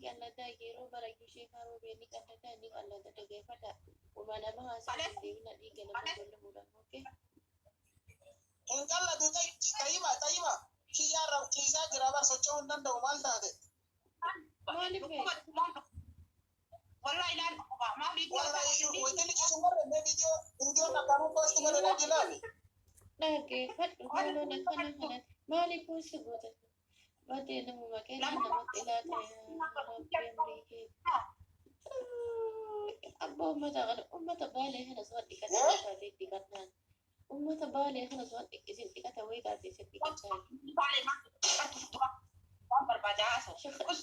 Qallada yeroo barayyuu sheekaa roobee ni qallada, ni qallada. Dhageeffadha. Uma nama haasaa hin deebina, dhiiga nama gollamuudhaaf. Okay. Hin qallatu. Tayyiba, tayyiba, kiyyaarra ciisaa jira bar, socho'uu hin danda'u. Maal taate? Maaliif? Wallahi naan dhukkuba. Maaliif? Wallahi wanti ciisu warra mee viidiyoon akkanuu post godhe dhaqi ilaali. Dhaggeeffadhu, haaloon akkana kanatti maaliif post goota? Badee namuma kenna namatti ilaata. Rabbi amrii kee. Abbaa, ummata kana, ummata Baalee kana suwan dhiqata taate dhiqannaan. Ummata Baalee kana suwan isin dhiqata wayii taate isin dhiqachaa. Baalee maal waan barbaade haasa'u.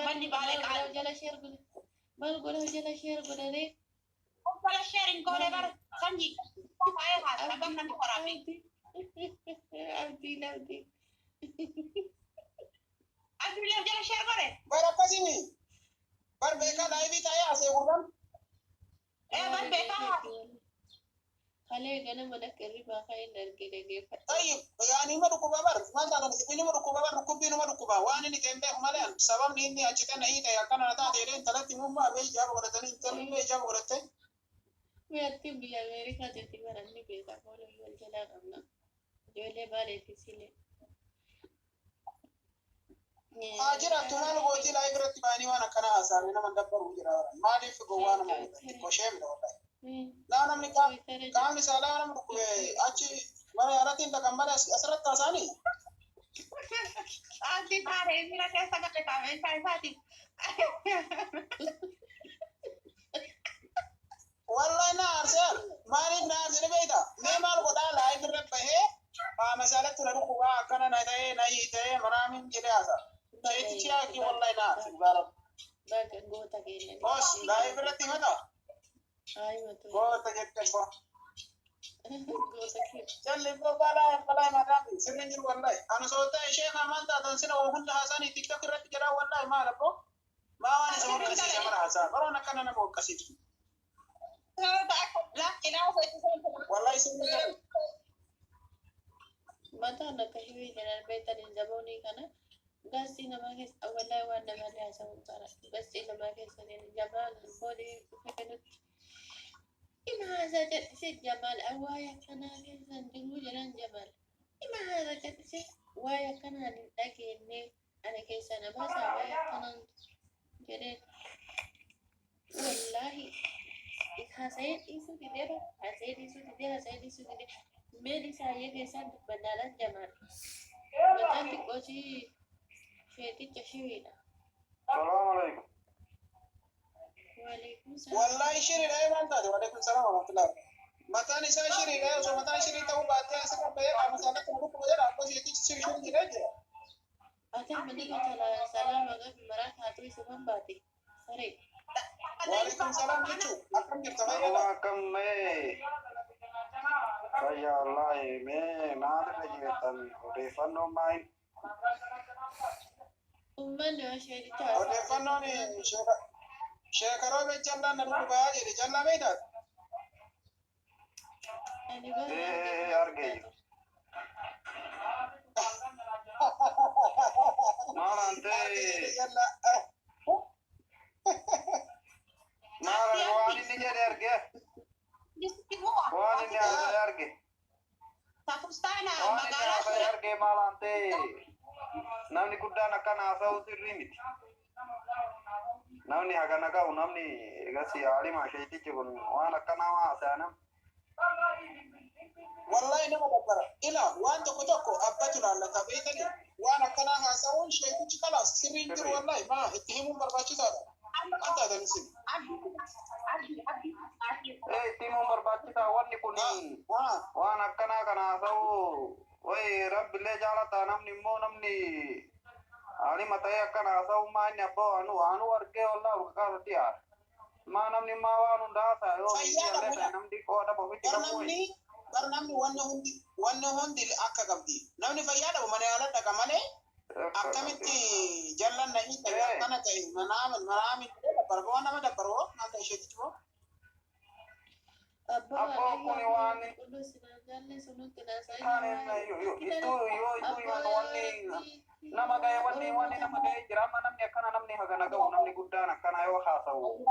Manni Baalee qaali. Jala share godhe. Maal godhaa jala share godhanii? Jala sharing goone bara sanyii taa'ee haasa gam namni waraabe. Abdii, abdii. Abdii jala share godhe. Bar akkasimi bar beekaa live taa'ee asee gurran. Ee, bar beekaa haasa. Kalee ganama dhaqqa irribaa ka'een arge, dhaggeeffadhu. Tayyib, yaani ima dhukkuba bar. Maal taatan? Inuma dhukkuba bar, dhukkubbii inuma dhukkuba. Waan inni ta'e hin beeku malee sababni inni achi kana hiite akkana na taate jedhee intalatti immoo abee ijaaba godhatanii intalli illee ijaaba godhatte. Mi'attiin biyya Ameerikaa jirti baranni beekaa fooloo wal jalaa qabna. Ijoollee Baaleetti silee. Haa jiraattu, maal gootii? Live irratti ba'anii waan akkana haasa'anii nama dabbaru jira. Maaliif gowwaa nama godhan? Xiqqoo sheemidha wallahi. Laa, namni qaamni saalaa nama dhukkube achi mana yaalaatiin dhaqan malee asirratti haasa'anii. Abdii taaree miira keessa gale qabeessaa isaati. Wallahi na aarsee. Maaliif na aarsee beekta? Mee maal godhaa live irra bahee qaama saalatti na dhukkubaa, akkana na ta'ee, na hiitee manaamin jedhee haasa. Sheetichi yaakii wallahi na aarse, dhugaa Rabbi. Baga goota keenya. Boss, live irratti himata. Haayimatu. Goota jette ko. Goota keenya. Jalli immoo balaa balaa madaami sirri jiru wallahi. Anu soo ta'e sheeka maal taatan sila hunda haasanii TikTok irratti jedhaa wallahi. Maal abboo? Maa waan isa waqqasiise mara haasaa. Baroon akkana nama waqqasiiftu. Wallahi sirri jiru. Mataan akka hiwii jedhan beektan zaboonii kana gaasii namaa keessa wallahi waan namallee haasa'uun qara gaasii namaa keessa Jamaal boodii dhufee nutti ima haasaa jedhise. Jamaal waa'ee akkanaa keessa hin jiru jedhan. Jamaal ima haasaa jedhise, waa'ee akkanaan hin dhageenye, ana keessa namaa isaa waa'ee akkanaan jedheen. Wallaahi haasa'ee dhiisuu didee, haasa'ee dhiisuu didee, haasa'ee dhiisuu didee. Meen isaayyee keessaan dubbannaadhaan Jamaal maqaan xiqqoosii sheeticha shiwiidha. Salaamu alaikum. Waalaikum salaam. Wallahi shiriidha maal taate? Waalaikum salaam warahmatullahi. Mataan isaa shiriidha. Osoo mataan shirii ta'uu baatee asirra bahee qaama saalatti na dhukkuba jedha. Abbaa sheetichi shiri shiri jedhee jira. Ati amma nama salaama qabu maraa taatu isuman baate saree. Waalaikum salaam jechuun akkam jirta, Nama fayyaadha? Akkam mee, fayyaa wallahi. Mee maalirra jirtan? Odeeffannoon maal? Uummanni waan sheeticha Odeeffannoon sheekaroo bee jallaan na dhukkubaa jedhe, jallaa beektaa? Ani Ee, arge. Maal antee? Jallaa. Maal waan inni jedhe arge? Waan inni haasa'e arge. Tafustaana Waan inni magaalaa haasa'e arge. Maal antee, namni guddaan akkana haasa'u sirrii miti. Namni hagana ga'u, namni egas haalima sheetichi kun waan akkanaa haasa'e nam. Wallahi nama dabbara. Ila waan tokko tokko abbatu laallata beektani. Waan akkanaa haasa'uun sheetichi kalaas sirriin jiru wallahi, maa itti himuun barbaachisaadha. Maal taatan isin? Ee, itti himuun barbaachisaa wanni kun. Haa. Waan akkanaa kana haasa'u wayi rabbillee jaalataa, namni immoo namni haalima ta'ee akkana haasa'u maa inni abbaa anu anu argee wallaa urqaasatti haara. Maa namni maa waan hunda haasa'a yoo Fayyaadha illee ta'e bula. namni qooda ofitti Bar qabu namni, bar namni wanni hundi akka qabdi. Namni fayyaa dhabu mana yaala dhaqa malee akkamitti jallan na hiita akkana ta'e manaamin manaamin dabbara, waan nama dabbaru maal ta'e isheetichi moo? Abboo kuni waan taane ittuu yoo ittuu himan wanni nama ga'e wanni nama ga'e jira. Amma namni akkana namni hagana ga'u namni guddaan akkana yoo haasa'u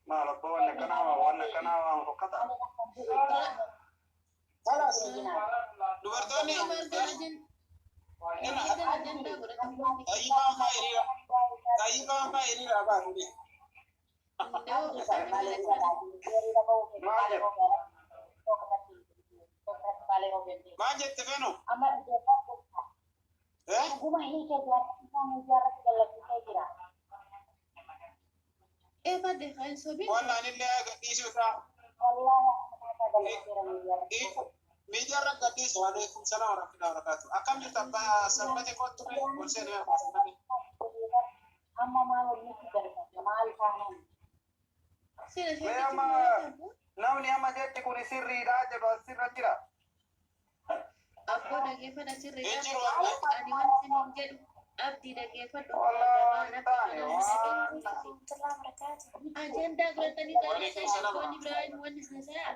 maal abboo wanni akkanaa waan fokkata. Kalaas dubartoonni xayyibaan faa hiriira baatu. Maal jedhu? Maal jette feenu? Eh? Walla anillee gadhiisuu isaa miidiyaa irra gadhiisu. Waalaikum salaam warahmatullahi wabarakatuh. Akkam jirtu abbaa sanbate kottu ol seenee abbaa sanbate. Mee amma namni amma jechi kun sirriidha jedhu asirra jira. Abboo dhaggeeffadha sirriidha. Hin jiru amma. Ani wanti niin jedhu abdii dhaggeeffadhu. Wallaahi waan hin taane waan Ajandaa godhatanii Waalaikum salaam. Abboonni biraa wanni haasa'a.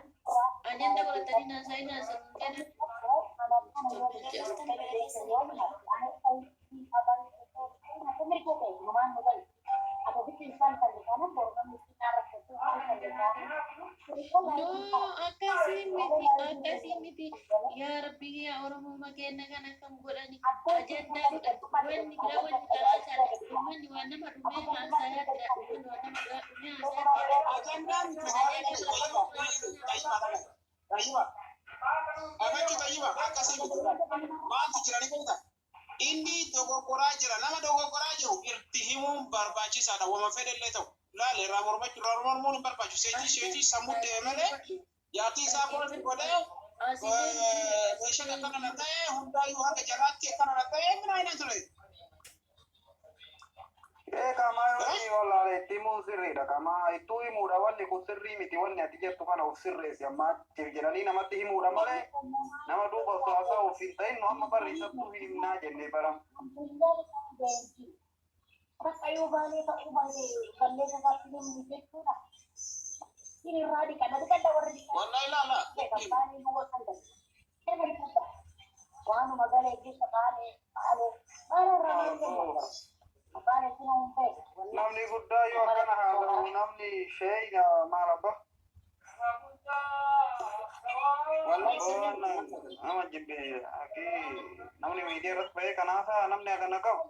Ajandaa godhatanii haasa'in haasa'in jedhan. No, akkasii miti, akkasii miti. Yaa Rabbi yaa Oromoo makeenya kan akkam godhani. Ajandaa godhatu. Wanni biraa wanni karaa isaadha. Uummanni waan nama dhumee haasayaa jira. Uummanni waan nama biraa dhumee haasayaa jira. Ajandaan xayyiba xayyiba xayyiba dhagachuu xayyiba akkasii miti. Maaltu jira ni beekta? Inni dogoggoraa jira. Nama dogoggoraa jiru itti himuun barbaachisaadha. Wama fedhellee ta'u. Laal irraa mormachuu irraa mormuun hin barbaachisu. Seetii sheetii sammuu deemalee yaartii isaa boolti godhee meeshaan akkana na ta'e hundaayyuu haga jalaatti akkana na ta'e mina hin ture. Ee qamaa yoo inni wallaale itti himuun sirriidha. Qamaa ittuu himuudha wanni kun sirrii miti wanni ati jettu kana of sirreessi amma achiif jedhanii namatti himuudha malee nama duuba osoo haasa'uuf hin ta'in nu amma barri isattuu hin himnaa jennee baram. Wallahi laala. Namni guddaa yoo akkana haasa'u namni sheeyna maal abba? Wallahi Abboon nama jibbe akii namni miidiyaa irratti ba'ee kana haasa'a namni akkana qabu.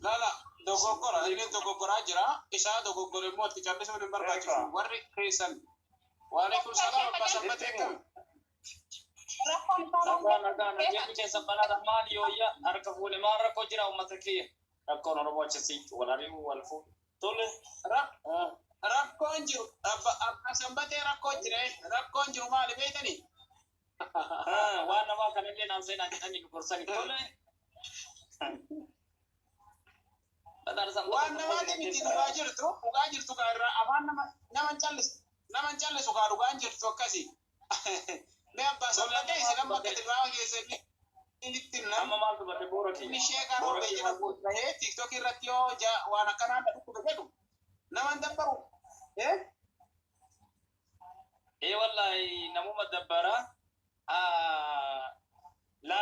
Laala dogoggora inni dogoggoraa jira. Isaa dogoggore immoo itti callisuun hin barbaachisu. Warri keessan waalaikum salaam abbaa sanbatee akkami? Rakkoon isaa Nagaa nagaa nageenyi keessa balaadha maali yooyya harka fuune maal rakkoo jira uummata kiyya rakkoon Oromoo achisitti wal ari'uu wal fuudhu tole. Rakkoon jiru abbaa sanbatee rakkoon jira. Rakkoon jiru maali beektanii? Waan namaa kanallee naan seenaa jedhanii nu gorsani tole. Waan namaati miti dhugaa jirtu kaa irraa afaan nama nama hin callisu nama hin callisu kaa dhugaan jirtu akkasi. Mee abbaa sanbatee isin amma akka tilmaama keessanii itti Amma maaltu badde boora namni kiyya. sheekaa roobee jedhamu bahee tiiktookii irratti yoo waan akkanaa dhukkube jedhu nama hin dabbaru. Eh? Ee wallahi namuma dabbara. La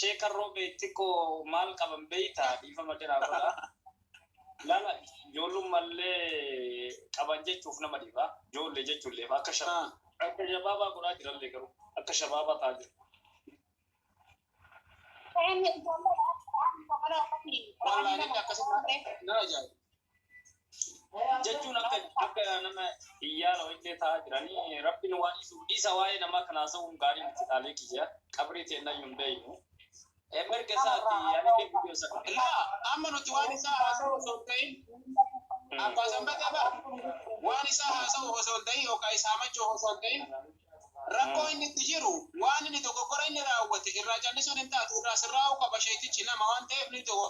sheekan roobee xiqqoo maal qaban beeyta dhiifama jedhaa godha. Lala ijoollummallee qaban jechuuf nama dhiba. Ijoollee jechuullee akka akka shabaabaa godhaa jirallee garuu akka shabaabaa ta'aa jiru. Wallahi inni akkasuma na ajaa'iba. Jechuun akka akka nama iyyaala illee ta'aa jiranii rabbiin waan dhiisu dhiisa waa'ee namaa kanaa sa'uun gaarii miti dhaalee kiyya qabrii teennaa hin beeynu. Mirga isaati ani illee viidiyoo sana. Laa amma nuti waan isaa haasa'u osoo hin ta'in abbaa sanbatee bara waan isaa haasa'u osoo hin ta'in yookaan isaa machuu osoo hin ta'in rakkoo inni itti jiru waan inni dogoggora inni raawwate irraa callisuun hin taatu irraa sirraa'uu qaba sheetichi nama waan ta'eef ni dogo.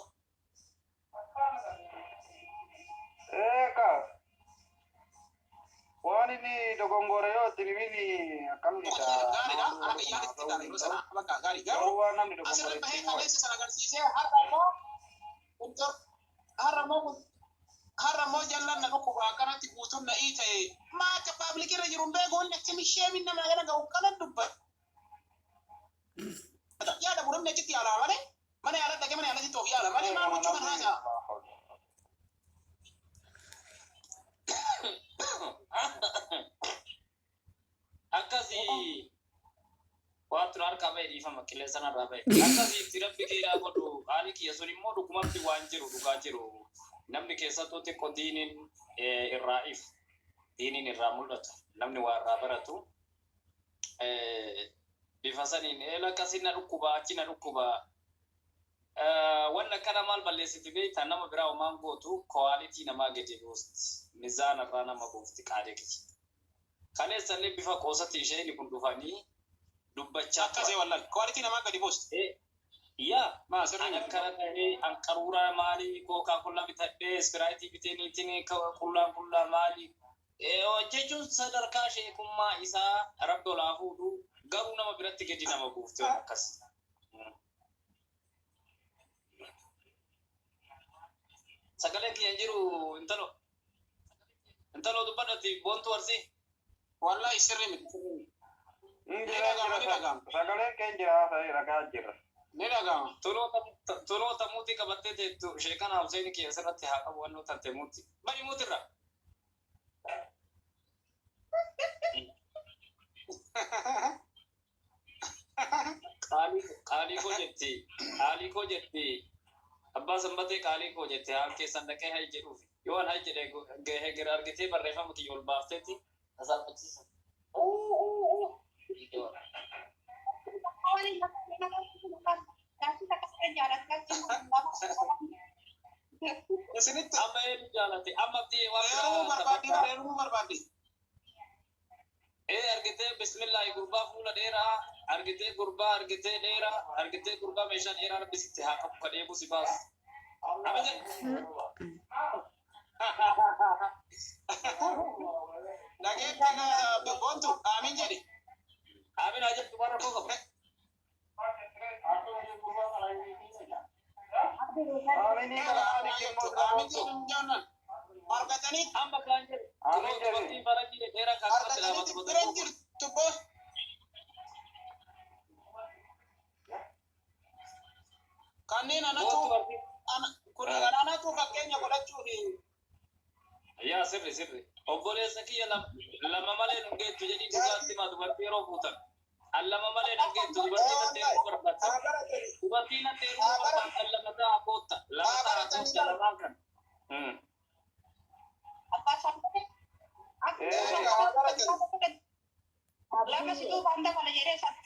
Eeka waan inni dogongore yoo itti himin akkamidha? Gaariidha akka yaada itti ta'a yeroo sana bakka gaarii garuu Garuu waan namni dogongore asirra itti bahee himu kaleessa sana agarsiisee har'a immoo Har'a immoo jallan na dhukkuba akkanatti guutuun na ii ta'e maa akka paablikii irra jiru hin beeku inni akkami sheemin nama kana ga'u kana dubbata. Yaada namni achitti yaalaa malee mana yaalaa dhaqee mana yaalatti of yaala malee maal gochuu kan haasa'a. Akkasii waantu harkaa ba'e dhiifama qilleensa narraa ba'e. Akkasii itti rabbi keeraa godhu haalli kiyya sun immoo dhugumatti waan jiru dhugaa jiru. Namni keessattuu xiqqoo diiniin irraa ifu diiniin irraa mul'atu namni waa irraa baratu bifa saniin akkasii na dhukkuba achi na dhukkuba. Wanna akkana maal balleessiti beektaa nama biraa homaan gootu quality namaa gadi buusti mizaana irraa nama buufti qaalee kiyya. Kaleessallee bifa qoosatti isheen kun dhufanii dubbachaa Akkasii wallahi quality namaa gadi buusti. Yaa Maa sirrii an akkana ta'ee an qaruuraa maalii kookaa kollaa bitadhee ispiraayitii bitee niitiin qullaan qullaa maalii jechuun sadarkaa sheekummaa isaa rabbi olaa fuudhu garuu nama biratti gadi nama buufte waan akkas. Sagaleen kiyya hin jiru intalo. Intalo dubbadhati boontu arsii. Wallahi sirrii miti sirrii miti. Ni Ni dhaga'ama ni dhaga'ama. Sagaleen keenya jira ta'e ragaa jira. Ni dhaga'ama. Toloota muutii qabattee teettu sheekana Hussein kiyya sirratti haa qabu wannoo tante muutii. Bari muutirra. Qaalii koo jetti. Qaalii koo jetti. Abbaa sanbatee qaalii koo jetti. Haan keessan dhaqee hay jedhuufi. Yoo an hay jedhe gahee gara argitee barreeffama kiyya ol baafteetti tasaalfachiisa. Isinitti Amma eenyu jaalate? Amma abdii waan heerumuu biraa barbaaddi taphataa. heerumuu barbaaddi. Ee argitee bismillaahi gurbaa fuula dheeraa argitee gurbaa argitee dheeraa argitee gurbaa meeshaa dheeraa rabbi sitti haa qabu ka dheebuu si baasu. Amma jedhe. Dhageettii boontu aamin jedhi. Aamin haa jettu warra koo qabu. Aaminii kana haali Aamin kennu jedhu jennaan argatanii Amma kaan jedhe. Aamin jedhe. Dubartii faranjii dheeraa kan akkatti argatanii dhaabatu bira hin jirtu boo. Kanneen anatu kun anatu fakkeenya godhachuuf Yaa sirri sirri. Obboleessa kiyya lama malee nun geettu jedhii dhugaatti himaa dubartii yeroo fuutan. An lama malee nun geettu dubartii natti heerumuu barbaadda. haa baratanii Dubartii natti heerumuu barbaadda lama ta'a kootta. Lama ta'a kootta lamaan kan. Lama si duubaan dabala jedhee sana.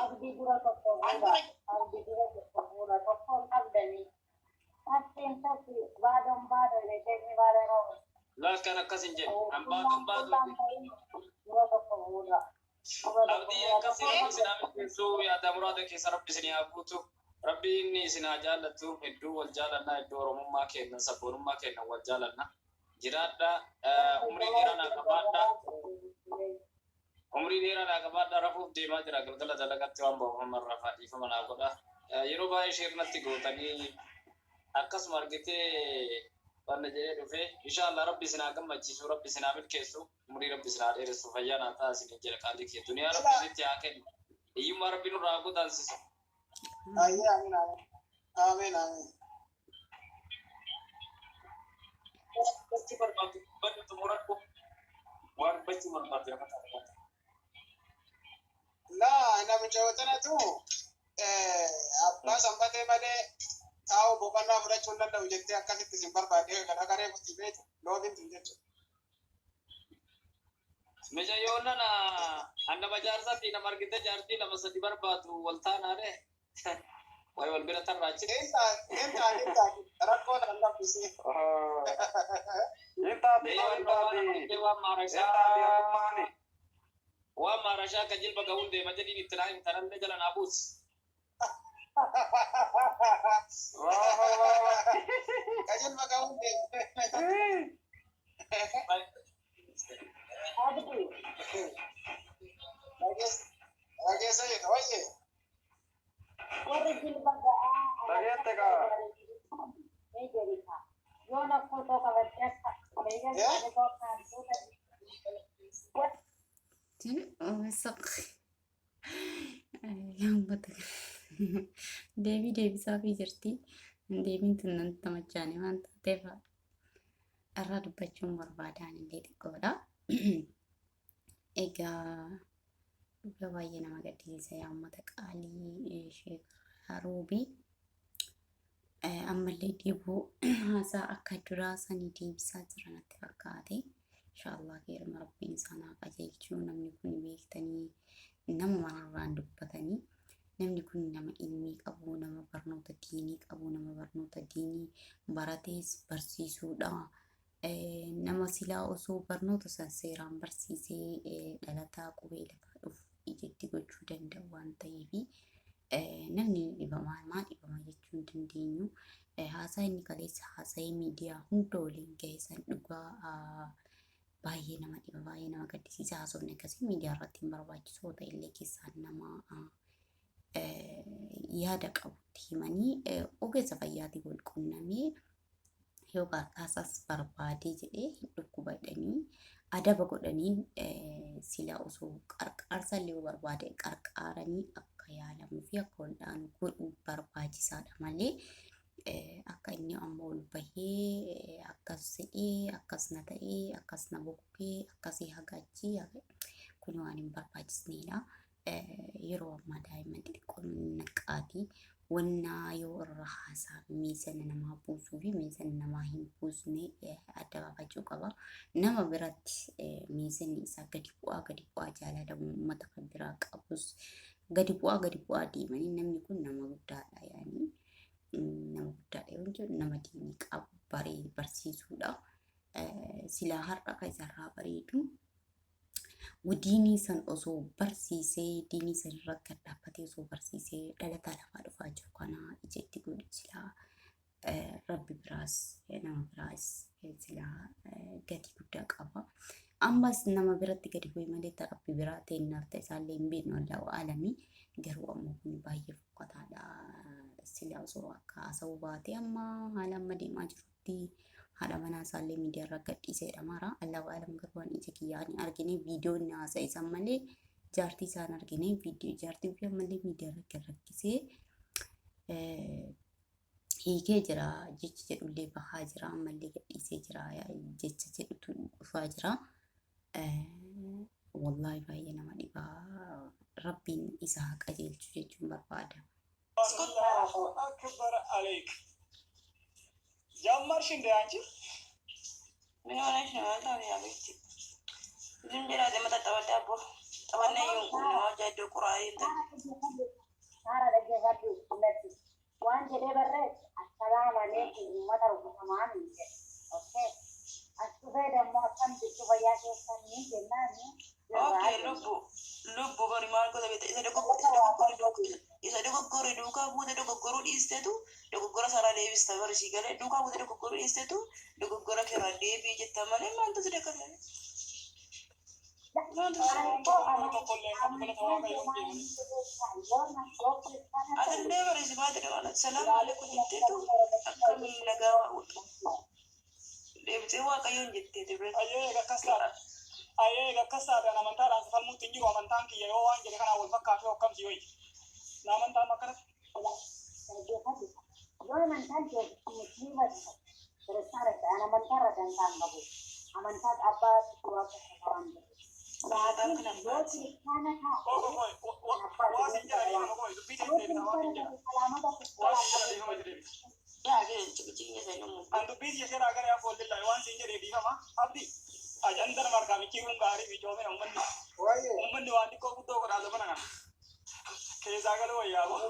Abdii dura tokko fuudha. Abdii dura tokko fuudha. Tokkoon qabdanii. Taffiin taffi baadoon baadoo jedhee baadoo roobe. Laakkaan akkas hin jedhu. An baatuun baatu. Qullaan ta'in dura tokko fuudha. Abdii akkasii rabbi isin haa milkeessu yaada muraada keessa rabbi isin haa guutu. Rabbi inni isin haa jaallatu hedduu wal jaalannaa hedduu oromummaa kenna sabboonummaa kenna wal jaalanna. Jiraadha umrii dheeraa naa qabaadha. Umrii dheeraa naa qabaadha rafuuf deemaa jira galgala dalagatti waan ba'uuf rafaa dhiifama naa godha. Yeroo baay'ee sheernatti gootanii akkasuma argitee wanna jedhee dhufee inshaallah rabbi isin haa gammachiisu rabbi isin haa milkeessu umrii rabbi isin haa dheeressu fayyaa naa ta'a isin jedha qaalii kee duniyaa rabbi isinitti haa kennu hiyyummaa rabbi nurraa haa godaansisu. Ayyee amiin amiin. Amiin amiin. Gochuu barbaadu baddu xumuradhu waan gochuu barbaadu nama ta'a. Laa namicha tanatu abbaa sanbatee malee taa'u boqonnaa fudhachuu hin danda'u jettee akkasitti isin barbaadde kana garee murtii beektu loobiin tun jechuudha. Meeshaa nana annama jaarsaatti nama argite jaartii lama sadi barbaadu wal taanaadhe. Wayi wal bira tarraachi. Hin taate rakkoo kan laffisee. Hin taate hin taate Waan hin maarashaa taate akkumaani. waan maarashaa akka jilba ga'uun deema jedhiin itti naa himtanallee jala naa buusi. Waa waa waa. Qajeelma ga'uun deema. Abdii. Dhageessa jedha wayyee. Warri jilba ga'aa Dhageette Qabatte kaa. Uummata deebii deebisaafii jirti. Deebiin tun nan tamachaane waan taateef irraa dubbachuun barbaadaan illee xiqqoodha. Egaa dhugaa baay'ee nama gaddisiisa yaa uummata qaalii Sheek Roobii. Ammallee deebuu haasaa akka duraa sanii deebisaa jira natti fakkaate. Inshaallah keeruma rabbiin isaan haa qajeelchuu. Namni kun beektanii nama mararraan dubbatanii, namni kun nama ilmii qabu, nama barnoota diinii qabu, nama barnoota diinii baratees barsiisuudha. Nama silaa osoo barnoota san seeraan barsiisee dhalataa qubee lafaa dhufu ijatti gochuu danda'u waan ta'eefi namni dhibamaa maa dhibama jechuu hin dandeenyu. Haasaa inni kaleessa haasa'ee miidiyaa hunda waliin gahe san dhugaa baay'ee nama dhiba, baay'ee nama gaddisiisa. Haasofni akkasii miidiyaa irratti hin barbaachisu yoo ta'e illee keessaan nama yaada qabutti himanii ogeessa fayyaatiin wal qunnamee yoo qarqaarsas barbaadee jedhee hin dhukkuba jedhanii adaba godhaniin, sila osoo qarqaarsa illee yoo barbaade qarqaaranii akka yaalamuu fi akka wal'aanu godhuu barbaachisaadha malee akka inni amma ol bahee akkas jedhee, akkas na ta'ee, akkas na bokkee, akkasii hagachii kun waan hin barbaachisneedha. Yeroo ammaa daa'imman xixiqqoon naqaati. Wannaa yoo irra haasaa miizana namaa buusuu fi miizana namaa hin buusne adda baafachuu qaba. Nama biratti miizanni isaa gadi bu'aa gadi bu'aa, jaalala uummata kan biraa qabus gadi bu'aa gadi bu'aa deemanii, namni kun nama guddaadha, yaani nama guddaadha yoo jedhu nama diinii qabu baree barsiisuudha. Silaa har'a kan isarraa bareedu diinii san osoo barsiisee, diinii san irra gad dhaabbatee osoo barsiisee, dhalataa lafaa dhufaa jiru kana ija itti godhu, silaa rabbi biraas nama biraas silaa gatii guddaa qaba. Ammas nama biratti gadi bu'e malee ta rabbi biraa teennaaf ta'e isaallee hin beeknu, Allahu aalamii. Garuu ammoo kun baay'ee fokkataadha. Silaa osoo akka haasa'uu baate, amma haala amma deemaa jirutti haadha manaa isaallee miidiyaa irra gadhiiseedha mara. Allahu aalam, garuu waan ija kiyyaan hin argine, viidiyoo inni haasa'e san malee jaartii isaan argine, viidiyoo jaartii ofii ammallee miidiyaa irra gad rakkisee hiikee jira jechi jedhullee bahaa jira, ammallee gadhiisee jira jecha jedhutu dhufaa jira. Wallaahi baay'ee nama dhibaa, rabbiin isa haa qajeelchu jechuun barbaada. አላሁ አክበር አለይክ ጀመርሽ እንደ አንቺ። ምን ሆነሽ ነው? አንተ ያለች ዝም ብላ መጠጠበ ዳቦ ጠበና ይሁን ነው ጃዶ ቁራይ እንትን Haara, dhaggeeffadhu qullatti. Waan jedhee barreesse assalaamu alaikum uummata rukutamaan jedhe. Okay. As dhufee dammoo akkam jechuu fayyaa keessanii jennaani. Okay, lubbu lubbu bari maal godha beekta? Isa dogoggore duukaa buute dogoggoruu dhiistetu dogoggora saraa deebista. Bari sii galee duukaa buute dogoggoruu dhiistetu dogoggora keerraa deebii jetta malee maaltu si dakkate? Maaltu si Tokkollee hin qabu, galata Waaqayyoon deemani. Atillee bari si baate dha salaam alaikum jetteetu akkamiin nagaa deebitee Waaqayyoon jetteetu bira. Ayyee, eega akkas taate, ayyee, eega akkas taate, an amantaadhaan si falmuutti hin jiru. Amantaan kiyya yoo waan jedhe kanaan wal fakkaate akkam si hoyi na amantaan akkanatti. Yoo amantaan kee musliima kiristaana ta'an, amantaarra dantaan qabu. Amantaan abbaa waaqa waan jedhu. Amantaan kan Yoo abbaati. kiristaana Qoy qoy qoy, waa sin jedha, dhiifama, qoy, dubbii ta'e deebita, waa sin jedha, waa sin jedha, dhiifama itti deebita. Yaa gee jinya isa inni An dubbii tiyya seeraa gara yaa foollillahi waan sin jedhe dhiifama. Abdi ajandan markaa michiiruun gaarii michoomina uummanni. Waa'ee. Uummanni waan xiqqoo guddoo godhaa zamana kana keessaa galuu wayyaa boo.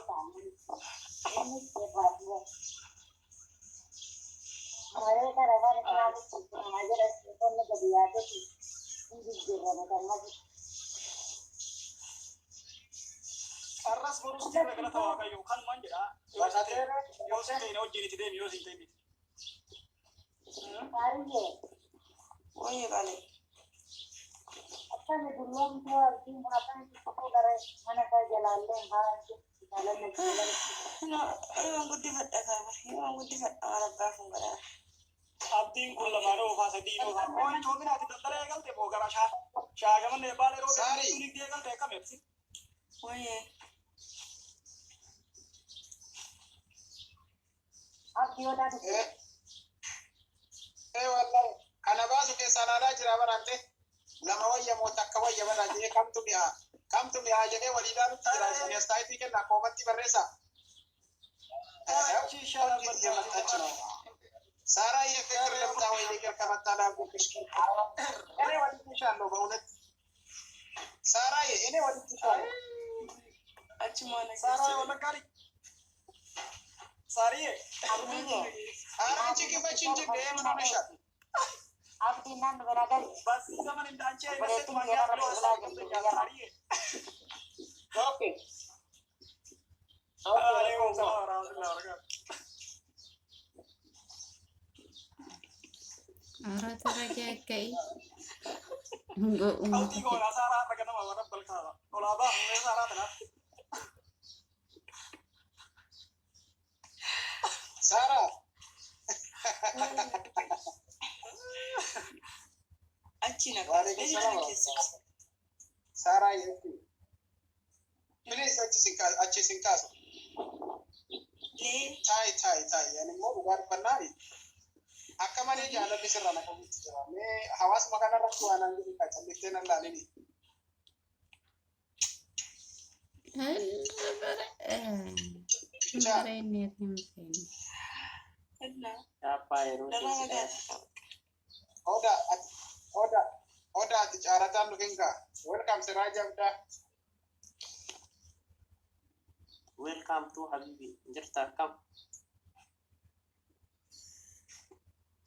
Inni irraa dura. Mareeta rafaan islaamitti nama jedha, qonni gadi yaadetti hin jijjiirame kan maji. Arras borus jirra, galata Waaqayyoo, kanumaan jedha. Yoo sin ta'e, yoo sin ta'e na wajjin itti deemi, yoo sin ta'e miti. Faariyyee. Wayye qaale. Akkami dulloomtuu abdiin kun akkamitti fuudhare mana isaa jalaallee haa Jaalalli Ilmaan guddifadha kaabara. Ilmaan guddifadha maal abbaa kun godhaa. Abdiin kun lamaan oofaa sadii oofaa. Oon coominaati daldala eegalte moo gara Shaashamannee Baalee roobee Saarii. nigdii eegalte akkam ibsi. Wayyee. Abdii odaa dhufe. Eh wallahi kana baasu keessaa ilaalaa jira barante lama wayya moo takka wayya bara jedhee kamtu mi'aa kamtu mi'aa jedhee walii ilaalutti jira isin astaayitii kenna koomatti barreessa. Achi ishaalaan እየመጣች ነው። ሳራ የፍቅር ለምጣ ወይ ነገር ከመጣ ላጎሽ እኔ ወድጄሻለሁ በእውነት ሳራዬ፣ እኔ ወድጄሻለሁ። Achumaan Saaraa Wallaggaari. Saariye. Abdiyyee. ኧረ አንቺ ግፈች እንጂ እንደ ምን ሆነሻል? Abdiin naan bira gali. በዚህ ዘመን እንዳንቺ አይነት ሴት ማግኘት ብሎ ሀሳብ ይከብደኛል። ሳሪዬ። ኦኬ አለይኩም ሰላም ወራህመቱላሂ ወበረካቱ። ኧረ ተረጋጋይ። Qalbii goona saaraa har'a ganama warra balkaaba. Olaabaa humna saaraa tanaaf. ሳራ Achi na ወአለይኩም ሰላም ሳራ የቲ ፕሊዝ አቺ ሲንካስ Lee. ታይ ታይ ታይ yani immoo dhugaa dubbannaan akka malee jaalalli sirra na qabutti jira. Mee hawaasuma kanarratti waan an jedhu calliftee nan laalini. Darraa magaalaa. Oda ati oda oda ati caarataan dhufin gaa. Welcome siraa jabdaa. Welcome to Habibi. Jirta akkam?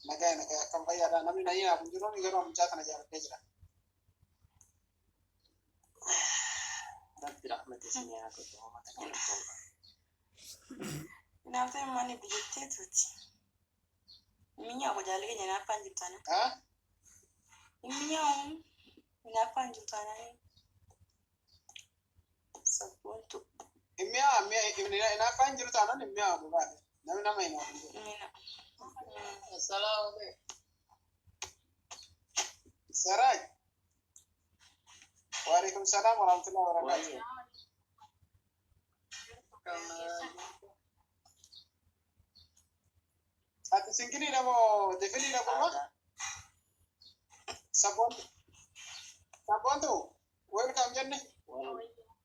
Nagaa nagaa akkam fayyaadha. Namni na hiinaaf hin jiru garuu mucaa kana jaaladhee jira. Rabbi rahmata isinii haa godhu. Uummata galatooma. Naafta immaan biyyattii tuuti. Minyaawu jaalli keenya naaffaan jirtu ana. Ha? Minyaawu naaffaan jirtu ana. Sabboontu. Himmiyaa himmiyaa hinaaffaan jiru taanaan himmiyaa dhugaadha. Namni nama hinaaf hin jiru. Mina. Assalamu alaikum. Siraaj. Waalaikum salaam warahmatullahi wabarakatuh. Wayyee. Ati singiliidha moo difiliidha gurra? Aadaa. Sabboontu. Sabboontu. Welcome jenne.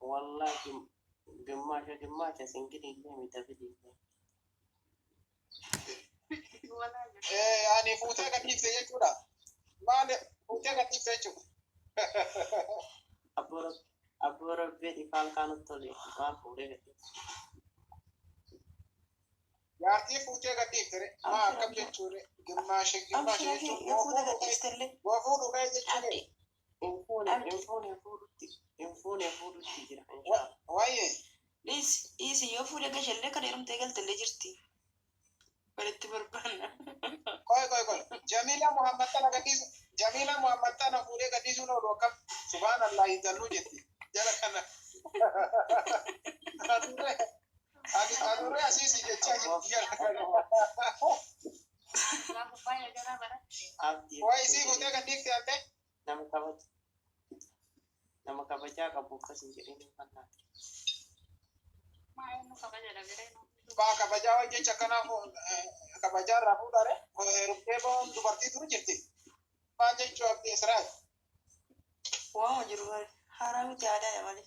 Wallahi gimmaasha gimmaasha singilii illee mita bilillee. Ani fuutee gadhiifte jechuudha. Maali fuutee gadhiifte jechuudha. Abboo rabbii ifaan kaanutti tole waan fuudhee gadhiifte. Jaartii fuutee gadhiifte re. Maa akkam jechuudha. Gimmaashe gimmaashe Abshii jechuun yoo fuute gadhiiftellee. moo fuudhu ka'e jechuudha. Abdii. Hin fuune hin fuune fuudhutti hin fuune fuudhutti jira inshallah. Wayyee. Dhiisi dhiisi yoo fuudhe gashallee kan heerumtee galtellee jirti. Walitti barbaanna. Qoy qoy qoy. Jamiila Muhammad tana gadhiisu. Jamiila Muhammad tana fuudhee gadhiisuun oolu akkam subhaanallah hin talluu jetti. Jala kana. Adurree adurree asiisi jechaa jirti jala kana. Abdii Wayi isii fuutee gadhiifte ante. nama kabaja nama kabajaa qabu akkas hin jedhin hin fannaate. Baa kabajaa wayi jecha akkanaaf kabajaa irraa fuudhaare heerumtee bahuun dubartii turu jirti. Maal jechuu abdii Israa'el. Waama jiru bari. Haaraa miti aadaadha malee.